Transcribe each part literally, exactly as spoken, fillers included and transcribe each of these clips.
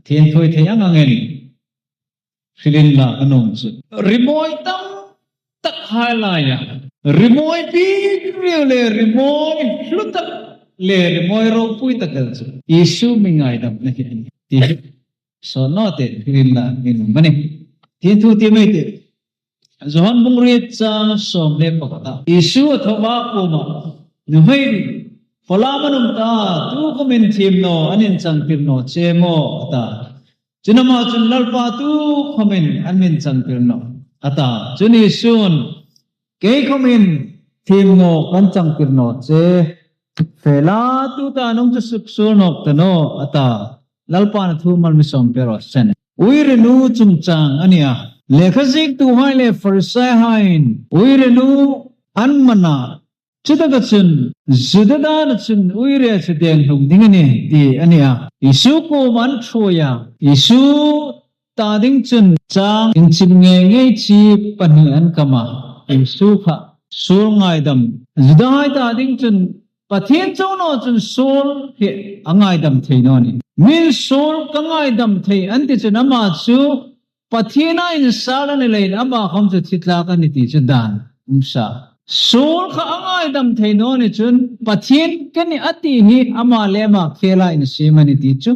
Thienthoi thei ang angin hril inla a nuom chu. Rimawi tam tak hai laia, rimawi bik riu le rimawi hlu tak le rimawi ropui tak el chu Isu mi ngaidamna hi a nih ti hi sawt naw te hril inla a nuom a nih. Thienthoi ti mei te. Johan bung riet chang sawm le pakhat a. Isu a tho a, a kuoma, "Nuhmei, polam an um ta, tu khomin thiem naw an inchangtir naw che maw?" a ta. Chun ama chun, "Lalpa, tu khomin an inchangtir naw," a ta. Chun Isu'n, "Kei khomin thiem naw kan changtir naw che. Fe la, tuta nung chu suksuol nawk ta naw," a ta. Lalpa'n a thu mal mi sawm pe raw se. Uire nu chungchang a nih a. Lekha ziektuhai le Pharisaihai'n uire nu an man a. Chutaka chun Juda dana chun uire chu deng hlum ding a nih ti a nih a. Isu kuoma an ṭhuoi a. Isu ta ding chun chang inchim ngei ngei chi pahni an kam a. Isu kha suol ngaidam. Judahai ta ding chun Pathien chau naw chun suol hi a ngaidam thei naw nih. Min suol ka ngaidam thei an ti chun ama chu Pathiena insal a ni leiin ama khom chu thi tlak a nih ti chu dan um sa. Suol kha a ngaidam thei naw ni chun Pathien ka nih a ti hi ama le ama khela insiem a nih ti chu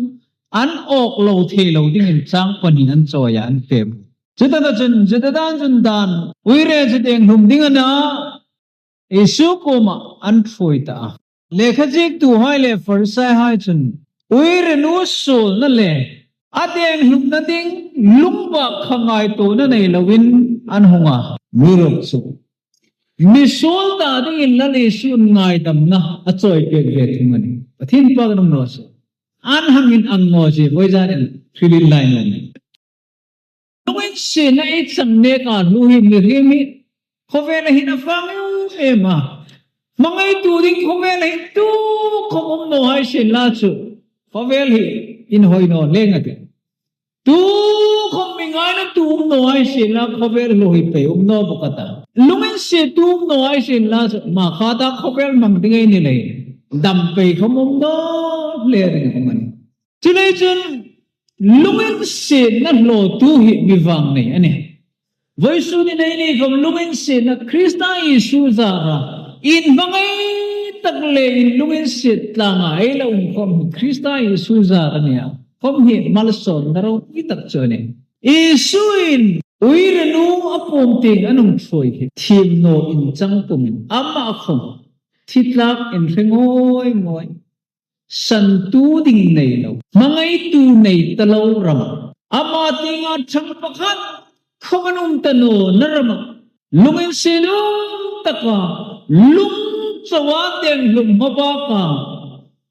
an awk lo thei lo dingin chang pahni an chawi a, an pem. Chutaka chun Juda dan chun dan uire chu deng hlum ding a na, Isu kuoma an ṭhuoi ta a. Lekha ziektuhai le Pharisaihai chun uire nu suolna le a deng hlumna ding lungvak kha ngaituona nei loin an hung a. Amiruokchu mi suol ta dingin Lal Isu'n ngaidamna a chawi pek ve thung a nih. Pathien pa kan um naw se. An hang inang naw se, vawizanin hril inla a nuom. Lunginsietna ei chang neka hlu hi mihriem hi khawvela hin a fang em em a. Hmangaitu ding khawvela hin tu khom um naw hai sien la chu khawvel hi inhoi naw lem a tih. Tu khom mi ngainatu um naw hai sien la khawvel hlu hi pei um naw bawk a ta. Lunginsiettu um naw hai sien la chu ma kha ta khawvel hmang ding ei ni leiin dam pei khom um naw hle ring khom a nih. Chuleiin chun lunginsietna hlawtu hi mi vangnei a nih. Vawisun ni nei ni khom lunginsietna Krista Isu zara inhmangai tak le in lunginsiet tlanga ei lo um khom hi Krista Isu zara a nih a. Khom hi malsawmna ropui tak chu a nih. Isu'n uire nu a kuom tieng an hung ṭhuoi hi thiem naw inchang pumin ama khom thi tlak inhre ngawi ngawi, santu ding nei lo, hmangaitu nei ta lo rama, ama tienga ṭhang pakhat khom an um ta nawna rama, lunginsiet taka, lungchauha deng hlum hmabaka,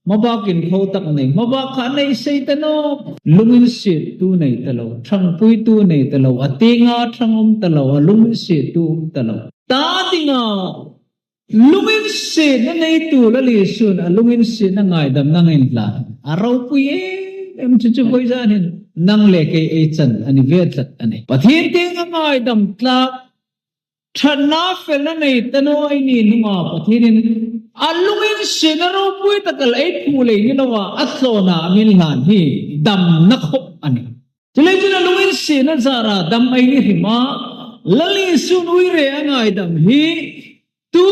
hmabakin kho tak nei, hmabak kha nei sei ta naw, lunginsiettu nei ta lo, ṭhangpuitu nei ta lo, a tienga ṭhang um ta lo, a lunginsiettu um ta lo. Ta dinga lunginsietna neitu Lal Isu'n a lunginsietna ngaidamna a inhlan a ropui em em chu chu vawizanin nang le kei ei chan a ni ve tlat a nih. Pathien tienga ngaidam tlak, ṭhatna felna nei ta naw ei ni hnunga Pathienin a lunginsietna ropui tak el ei phu lei ni loa a thlawna a mi inhlan hi damna khop a nih. Chuleiin chun a lunginsietna zara dam ei ni hrim a, Lal Isu'n uire a ngaidam hi tu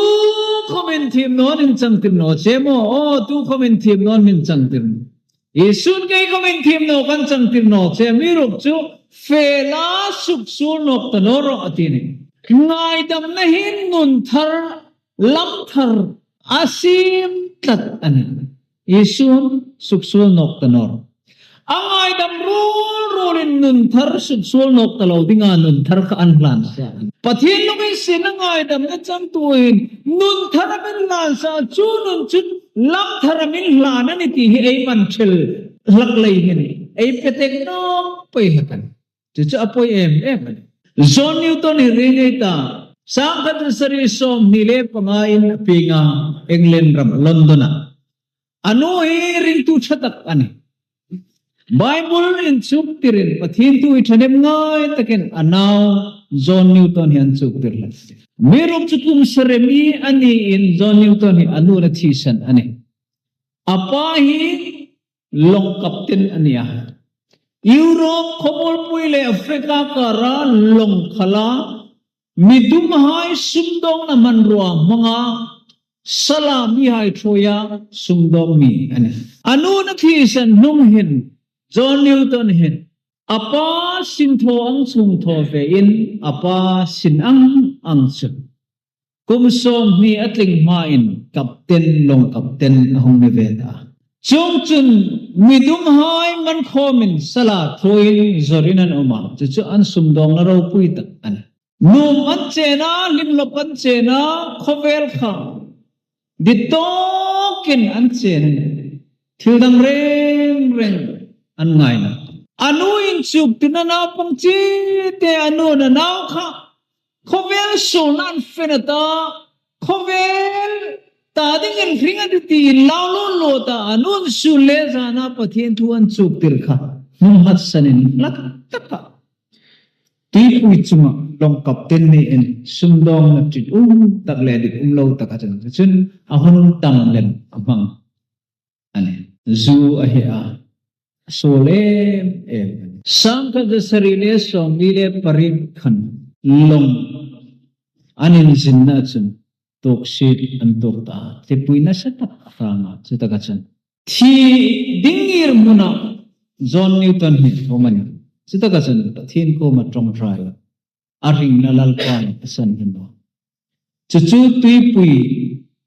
khomin thiem naw an inchangtir naw che maw? Aw, tu khomin thiem naw an inchangtir. Isu'n kei khomin thiem naw kan changtir naw che, amiruokchu fe la suksuol nawk ta naw rawh a ti a nih. Ngaidamna hin nun thar, lam thar a siem tlat a nih. Isu'n suksuol nawk ta naw rawh. A ngaidam ruol ruolin nun thar suksuol nawk ta lo dinga nun thar kha an hlan sa. Pathien lunginsietna ngaidamna changtuin nun thar a mi hlan sa, chu nun chu lam thar a mi hlan a nih ti hi ei man thil hlak lei hin ei petek nawk pei hlak a nih. Chu chu a poi em em a nih. John Newton hi ring ei ta, sangkhat zasari sawmhni le pangain a pieng a, England ram London-a. A nu hi ringtu ṭha tak a nih. Bible inchuktirin Pathien thu hi ṭhahnem ngai takin a nau John Newton hi an chuktir hlak. Amiruokchu kum sari mi a niin John Newton hi a nu'n a thisan a nih. A pa hi lawng captain a ni a. Europe khawmuolpui le Africa kara lawng khala mi dumhai sumdawngna hmangruo hmanga sala mihai ṭhuoia sumdawng mi a nih. A nu a thisan hnung hin John Newton hin a pa sin thaw ang chuong thaw vein a pa sin ang ang chu kum sawmhni a tling hmain captain, lawng captain a hung ni ve ta. Chuongchun mi dumhai man khawmin sala ṭhuoiin zawrin an um a. Chu chu an sumdawngna ropui tak a nih. Nuom an chena, hlimlawk an chena, khawvel kha ditawkin an chen. Thil dang reng reng an ngai nawh. A nu inchuktirna naupang chite a nu'n a nau kha khawvel suolna an fe a ta, khawvel ta dingin hring a tih tiin lau lo lo ta, a nu'n suol le zana Pathien thu an chuktir kha hnung hatsanin lak taka tuipui chunga lawng captain niin sumdawngna ṭium tak le dit um lo taka chun, chun a hun tam lem a hmang a nih. Zu a hei a, a suol em em. Sangkhat zasari le sawmli le pariet khan lawng an inzinna chun tuok sit an tuok ta, thlipui nasa tak a hrang a, chutaka chun thi ding ngir hmuna John Newton hi a um a nih. Chutaka chun Pathien kuoma ṭawngṭai a, a hringna Lalpan a san hi naw. Chu chu tuipui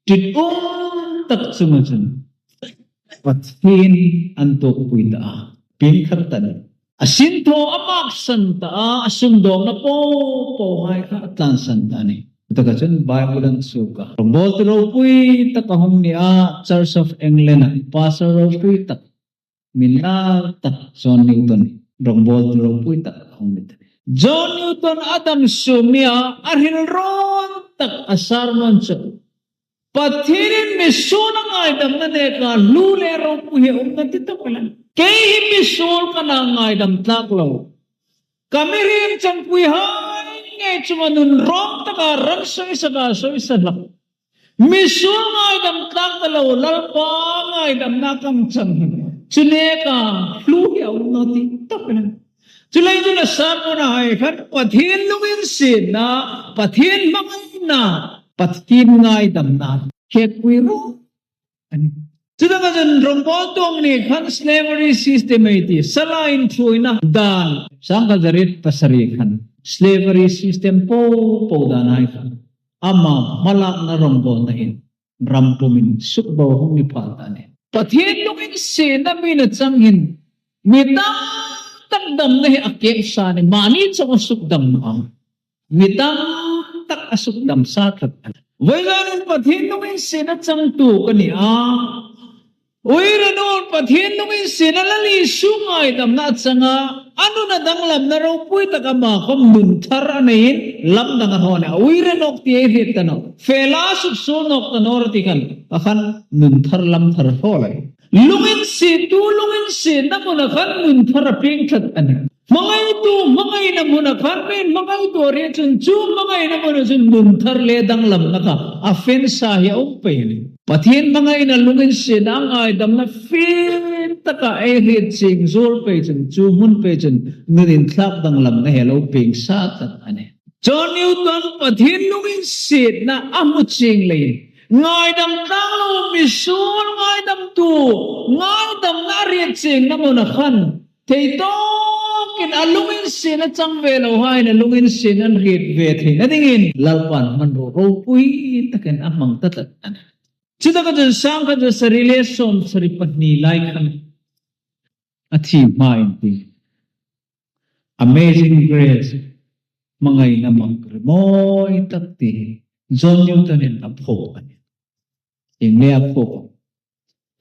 ṭium tak chunga chun Pathien an tuokpui ta a, pieng thar ta a nih. A sin thaw a maksan ta a, a sumdawngna po po hai kha a tlansan ta a nih. Taka chun Bible an suok a, rawngbawltu ropui tak a hung ni a, Church of England-a pastor ropui tak, mi lar tak John Newton, rawngbawltu ropui tak a hung ni ta. John Newton a dam sung ni a, a hril rawn tak a sermon chu Pathienin misuol a ngaidamna neka hlu le ropui hi a um nawh ti tak a nih. Kei hi misuol ka na, ngaidam tlak lo. Ka mihriem changpuihai ngei chunga nun rawng taka ran sawisak a, sawisak hlak. Misuol ngaidam tlak ta lo, Lalpa ngaidamna ka chang hi chu neka hlu hi a um nawh ti tak a nih. Chuleiin chu a sermon-a hai khan Pathien lunginsietna, Pathien hmangaina, Pathien ngaidamna khekpui ro a nih. Chutaka chun rawngbawltu ang ni khan slavery system ei ti, sala inṭhuoina dan, sangkhat zariet pasari khan slavery system po po dan hai khan ama hmalakna rawngbawlna hin ram pumin sukbo hung ni phal ta a nih. Pathien lunginsietna mi na chang hin mi tam tak damna hi a kep sa a nih, mani chauh a sukdam a. Mi tam tak a sukdam sa tlat a. Vawizanin Pathien lunginsietna changtu ka ni a, uire nuol Pathien lunginsietna Lal Isu ngaidamna a chang a, a nuna danglamna ropui tak ama khom nun thar a neiin lamdang a hraw a nih. A uire nawk ti ei hriet ta nawh. Fe la, suksuol nawk ta naw rawh ti khan, a khan nun thar lam thar hraw lai. Lunginsiettu lunginsietna hmuna khan nun thar a pieng tlat a nih. Hmangaitu hmangaina hmuna khan, mi hmangaitu a hriet chun chu hmangaina hmuna chun nun thar le danglamna kha a fe sa hi a um pei a nih. Pathien hmangaina, lunginsietna, ngaidamna fe taka ei hriet chieng zuol pei chun, chu hmun pei chun nun inthlak danglamna hi a lo pieng sa tlat a nih. John Newton Pathien lunginsietna a hmu chieng leiin ngaidam tlak lo, misuol ngaidamtu ngaidamna a hriet chiengna hmuna khan thei tawkin a lunginsietna chang ve lo haiin a lunginsietna an hriet ve theina dingin Lalpan hmanrua ropui takin a hmang ta tlat a nih. Chutaka chun sangkhat zasari le sawmsari pahni lai khan a thi hmain ti, Amazing Grace, hmangaina mak rimawi tak ti hi John Newton-in a phuok a nih. Ieng leia a phuok?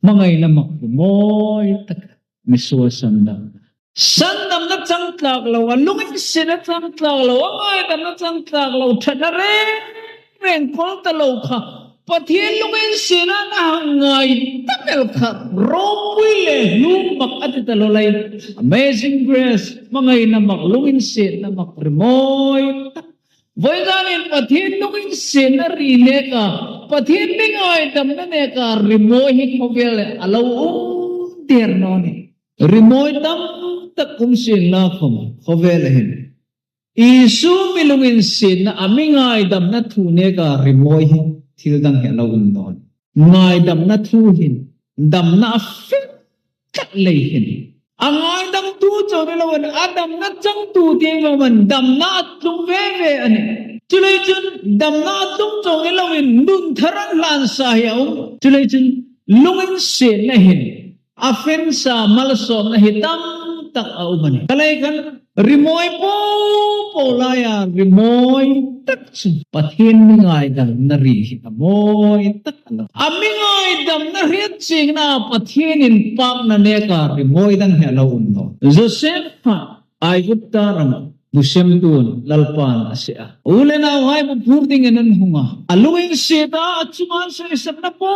Hmangaina mak rimawi tak, misuol sandam, sandamna chang tlak lo, a lunginsietna chang tlak lo, a ngaidamna chang tlak lo, ṭhatna reng reng kawl ta lo kha Pathien lunginsietna a hang ngai ta el kha ropui le hlu mak a ti ta lo lai. Amazing Grace, hmangaina mak, lunginsietna mak rimawi tak. Vawizanin Pathien lunginsietna ri neka, Pathien mi ngaidamna neka rimawi hi khawvel a lo um der naw nih. Rimawi tam tak um sien la khawm, khawvela hin Isu mi lunginsietna, a mi ngaidamna thu neka rimawi hi thil dang hi a lo um naw a nih. Ngaidamna thu hin damna a fe tlat lei hin, a ngaidamtu chau ni loin a damna changtu ding khawm damna a tlung ve ve a nih. Chuleiin chun damna a tlung chau ni loin nun thar an hlan sa hi a um. Chuleiin chun lunginsietna hin a fe sa malsawmna hi tam tak a um a nih. Chuleiin khan rimawi po po laia rimawi tak chu Pathien mi ngaidamna ri hi a mawi tak a lo. A mi ngaidamna hriet chiengna Pathien inpakna neka rimawi dang hi a lo um naw. Joseph kha Aigupta rama bu semtu'n Lalpan a sie a. U le nauhai bu phur dingin an hung a. A lunginsiet a, a chunga seisakna po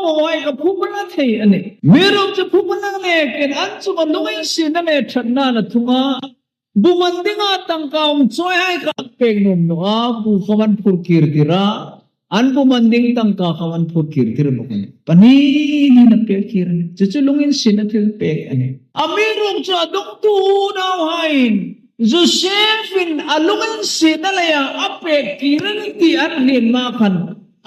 po hai kha phuba la thei a nih. Amiruokchu phuba la nekin an chunga lunginsietna le ṭhatna a thung a. Bu man dinga tangka um chawihai kha a pek nuom naw a, bu khawm an phur kir tir a. An bu man ding tangka khawm an phur kir tir bawk a nih. Pathienin a pek kir a nih. Chu chu lunginsietna thilpek a nih. Amiruokchu a dawngtu unauhaiin Joseph-in a lunginsietna leia a pek kir a nih ti an hriet ma khan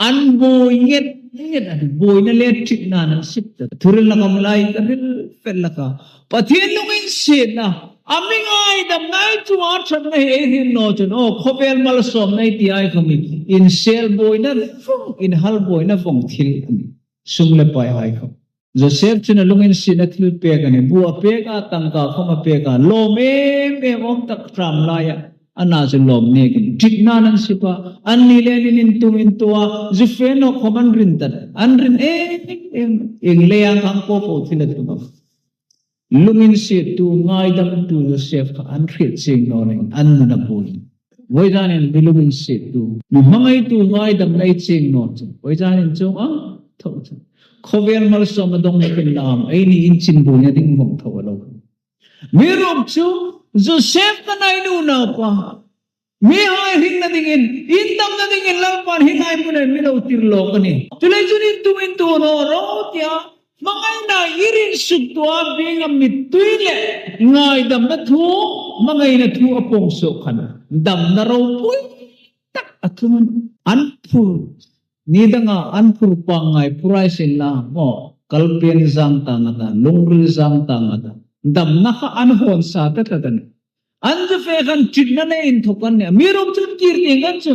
an buoi nget nget a nih. Buoina le ṭitna an sip ta. Thuhril la khawm lai ka hril fel laka Pathien lunginsietna, a mi ngaidamna chu a ṭhatna hi ei hriet naw chun, aw, khawvel malsawmna ei ti hai khawm hi insel buoina vawng, inhal buoina vawng thil a nih. Sum le pai hai khawm. Joseph chun a lunginsietna thilpek a nih. Bu a pek a, tangka khawm a pek a. Lawm em em awm tak hram laia a na chu lawm nekin ṭitna an sip a. Anni le anni intum intuo a, zu fe naw khawm an ring ta. An ring em em, ieng leia khang po po thil a tlung a. Lunginsiettu, ngaidamtu Joseph kha an hriet chieng naw leiin an nun a buoi. Voizanin mi lunginsiettu, mi hmangaitu ngaidamna ei chieng naw chun, voizanin chuong ang tho chun khawvel malsawmna dawng nekin lam, eini inchin buoina ding vawng tho a lo. Amiruokchu Joseph kha nai nu naupa, mihai hringna dingin, indamna dingin Lalpan hi nai hmuna mi lo tir lawk a nih. Chuleiin chun intum intuo naw ro tia, hmangaina irin suktuo a, bienga mittui le ngaidamna thu, hmangaina thu a pawng suok khan damna ropui tak a tlung a nih. An phur, ni danga an phur pangngai phur hai sien la, maw, kalpen zang ta nga ta, lungril zang ta nga ta, damna kha an hawn sa ta ta ta nih. An zu fe khan ṭitna le inthawk an nih. Amiruokchu kir ding khan chu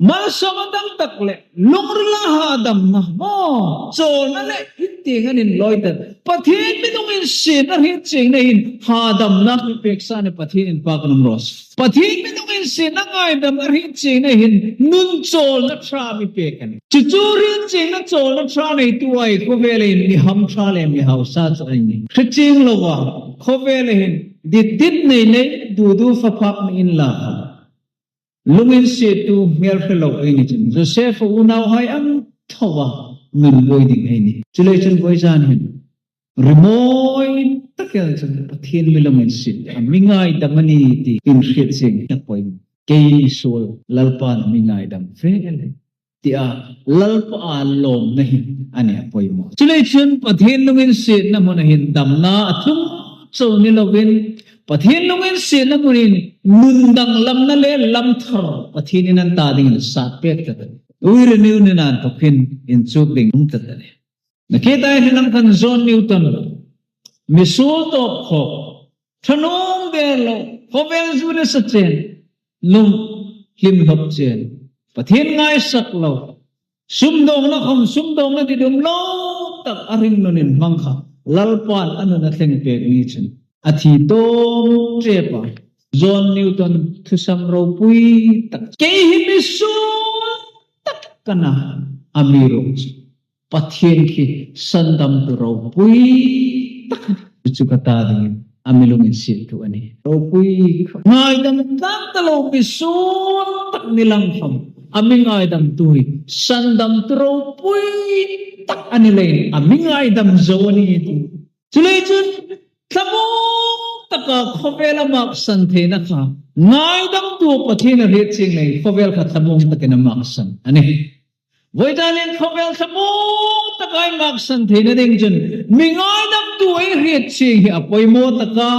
malsawmna dang tak le lungrila hadamna, maw, chawlna le inti khan inlawi ta. Pathien mi lunginsietna hriet chiengna hin hadamna mi pek sa a nih. Pathien inpakna um raw se. Pathien mi lunginsietna, ngaidamna hriet chiengna hin nun chawlna ṭha mi pek a nih. Chu chu hriet chiengna, chawlna ṭha neitu hai khawvela hin mi hamṭha le mi hausa chu ei nih. Hre chieng loa khawvela hin dit dit nei nei, du du fa phak ni inla, lunginsiettu hmel hre lo ei ni chun Joseph unauhai ang thoa nun buoi ding ei nih. Chuleiin chun voizan hin rimawi tak el chun Pathien mi lunginsiet, a mi ngaidam a nih ti inhriet chieng a poimaw. Kei mi suol Lalpan a mi ngaidam ve el tia Lalpa lawmna hi a nih a poimaw. Chuleiin chun Pathien lunginsietna hmuna hin damna a tlung chau ni loin, Pathien lunginsietna hmunin nun danglamna le lam thar Pathienin an ta dingin a sat pek ta ta. Ui, renew ni nan tokin inchuk ding um ta ta ni. Nakie ta hi lam khan John Newton, mi suol tawp khawp, ṭha nuom der lo, khawvel zu le sa chen, nun hlim hlop chen, Pathien ngaisak lo, sumdawngna khawm, sumdawngna didum lo tak a hringnun inhmang kha, Lalpan a nun a thleng pek ni chun a thi tawm ṭep a. John Newton thusam ropui tak, kei hi mi suol tak ka nih, amiruokchu Pathien khi sandamtu ropui tak chu ka ta dingin a mi lunginsiettu a nih. Ropui kha, ngaidam tlak ta lo mi suol tak ni lang khawm, a mi ngaidamtu hi sandamtu ropui tak a ni leiin a mi ngaidam zo a nih ti. Chuleiin chun thlamuong taka khawvel a maksan theina kha ngaidamtu Pathien a hriet chieng leiin khawvel kha thlamuong takin a maksan a nih. Vawizanin khawvel thlamuong taka ei maksan theina ding chun mi ngaidamtu ei hriet chieng hi a poimaw tak a,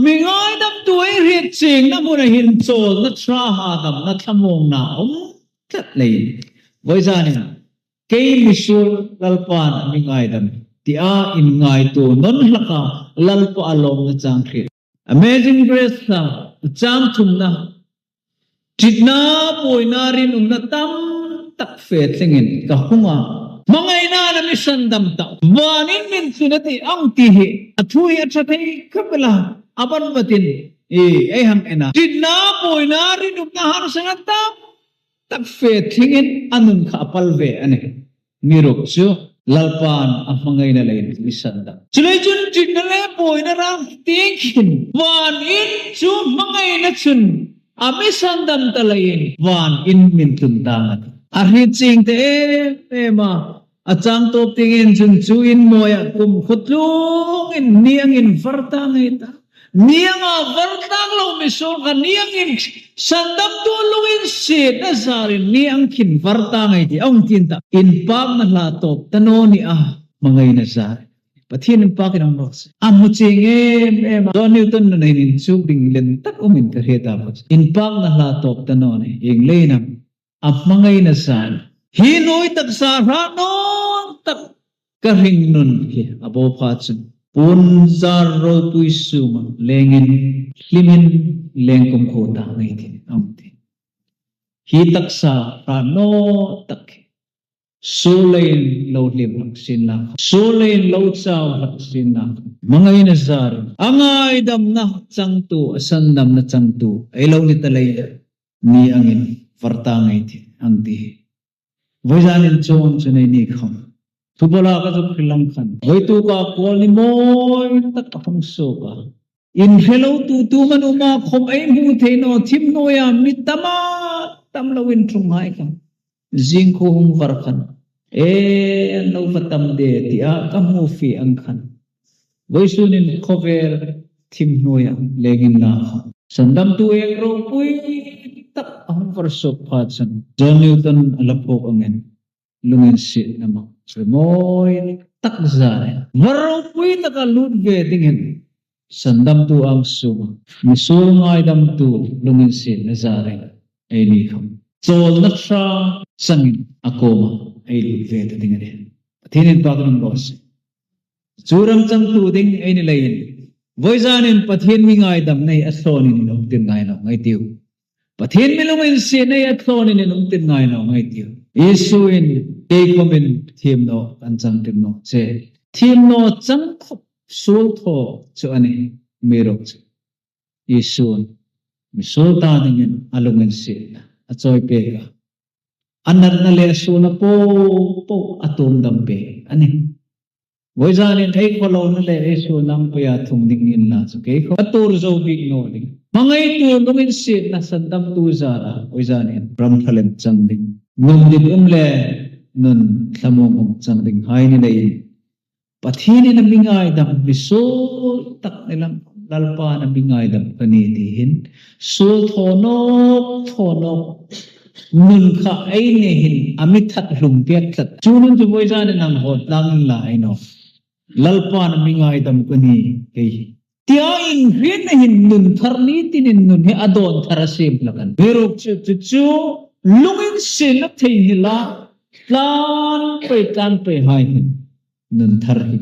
mi ngaidamtu ei hriet chiengna hmuna hin chawlna ṭha, hadamna, thlamuongna um tlat leiin, vawizanin kei misuol Lalpan a mi ngaidam tia inngaituo nawn hlaka Lalpa a lawmna chang hriet. Amazing Grace-a chang thumna, ṭitna, buoina, rinumna tam tak fe thlengin ka hung a, hmangaina a mi sandam ta, vanin min tlun a tih ang ti hi a thu hi a ṭha thei khawp el a, a ban batin ei hang en a. Ṭitna, buoina, rinumna, harsatna tam tak fe thlengin a nun kha a pal ve a nih. Amiruokchu Lalpan a hmangaina leiin mi sandam. Chuleiin chun ṭitna le buoina rang tieng hin vanin chu hmangaina chun a mi sandam ta leiin vanin min tlun tang a tih. A hriet chieng ta em em a. A chang tawp tieng hin chun chu in mawia kumkhuo tlungin ni angin var tang ei ta. Ni anga var tang lo misuol kha ni angin sandamtu lunginsietna zarin ni ang khin var tang ei tih a hung ti ta. Inpakna hla tawp ta naw ni a, hmangaina zar. Pathien inpakin um raw se. A hmu chieng em em a. John Newton nun hin inchuk ding lien tak umin ka hriet a, inpakna hla tawp ta naw ni, ieng leiin am? A hmangaina zar. Hi nuoi taksa hrat naw tak ka hringnun hi a bo pha chun puonzar ropui sunga lengin hlimin leng kumkhuo tang ei tih, a hung ti. Hi taksa hrat naw tak hi suol leiin lo hlim hlak sienla, suol leiin lo chau hlak sienla, hmangaina zar, a ngaidamna changtu, a sandamna changtu ei lo ni ta leiin ni angin var tang ei tih, a hung ti. Vawizanin chuong chu nei ni khawm, thupawla ka zuk hril ang khan, vawituk a khuol ni mawi tak a hung suok a. Inhre lo tu tu man um a, khawm ei hmu thei naw, thim hnuoia mi tam a tam lo inṭhunghai kha zing khuo hung var khan, e, an lo va tam de tia ka hmu fie ang khan, vawisunin khawvel thim hnuoia leng inla kha sandamtu ieng ropui tak a hung var suok pha chun John Newton a la phuok angin lunginsietna mak rimawi tak zarin var ropui taka lut ve dingin sandamtu ang sunga misuol ngaidamtu lunginsietna zarin ei ni khawm chawlna ṭha changin a kuoma ei lut ve ta ding a nih. Pathien inpakin um raw se. Chu ram changtu ding ei ni leiin, vawizanin Pathien mi ngaidamna hi a thlawnin inum tir ngai naw ngai ei tiu. Pathien mi lunginsietna hi a thlawnin inum tir ngai naw ngai ei tiu. Isu in, kei khawmin thiem naw kan chang tir naw che. Thiem naw chang khawp suol thaw chu a nih, amiruokchu Isun misuol ta dingin a lunginsietna a chawi pek a. A natna le a suolna po po a tuomdam pek a nih. Vawizanin ei khawhlona le ei suolna ang peia thung ding inla chu kei khaw a tuor zo bik naw ding. Hmangaitu lunginsietna sandamtu zara vawizanin ram ṭha lem chang ding, nuom dit um le nun thlamuong um chang dinghai ni leiin, Pathienin a mi ngaidam, misuol tak ni lang, Lalpan a mi ngaidam ka nih ti hin, suol thaw nawk, thaw nawk nun kha ei nei hin a mi that hlum pek tlat. Chu nun chu vawizanin hang hawt lang inla ei naw. Lalpan a mi ngaidam ka nih kei hi tia inhrietna hin nun thar ni tinin nun hi a dawn thar a siem hlak a nih. Amiruokchu chu chu lunginsietna theinghil a, tlan pei tlan peihai hin nun thar hi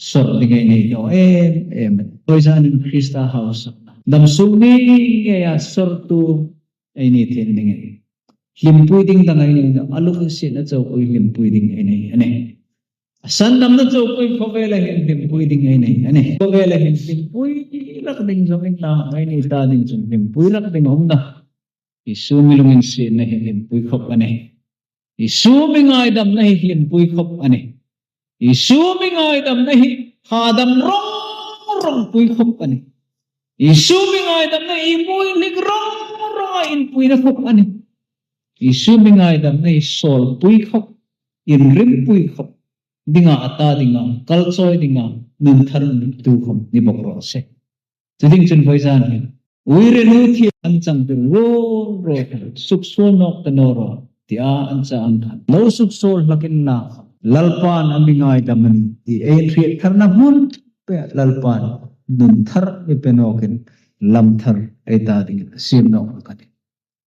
sawr ding ei nei naw em em. Vawizanin Krista hausakna dam sung ni ngeia sawrtu ei ni thei ding a nih. Hlimpui ding dang ei nei naw, a lunginsietna chauh hlimpui ding ei nei a nih. A sandamna chauh khawvela hin hlimpui ding ei nei a nih. Khawvela hin hlimpui rak ding zawng inla, ei ni ta ding chun hlimpui rak ding a um nawh. Isu mi lunginsietna hi hlimpui khawp a nih. Isu mi ngaidamna hi hlimpui khawp a nih. Isu mi ngaidamna hi hadam rawng rawng pui khawp a nih. Isu mi ngaidamna hi mual hnik rawng rawng a inpuina khawp a nih. Isu mi ngaidamna hi sawlpui khawp, inrimpui khawp dinga, a ta dinga, kalchawi dinga, nun thar tu khawm ni bawk raw se. Chu ding chun vawizan hin uire nu thiem an chang tir raw raw, suksuol nawk ta naw rawh. tia an chah ang khan lo suksuol hlak inla, Lalpan a mi ngaidam a nih ti ei hriet tharna hmun pei Lalpan nun thar mi pe nawkin lam thar ei ta dingin a siem nawk hlak a nih.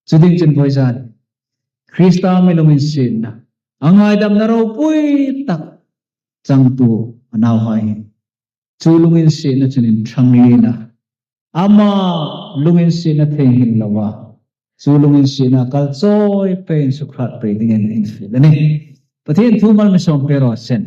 Chu ding chun vawizan Krista mi lunginsietna, a ngaidamna ropui tak changtu a nauhai hi chu lunginsietna chun inṭhang lien a, ama lunginsietna thei hin lo a, chu lunginsietna kal chawi peiin sukhrât pei dingin infiel a nih. Pathien thu mal mi sawm pei raw seh.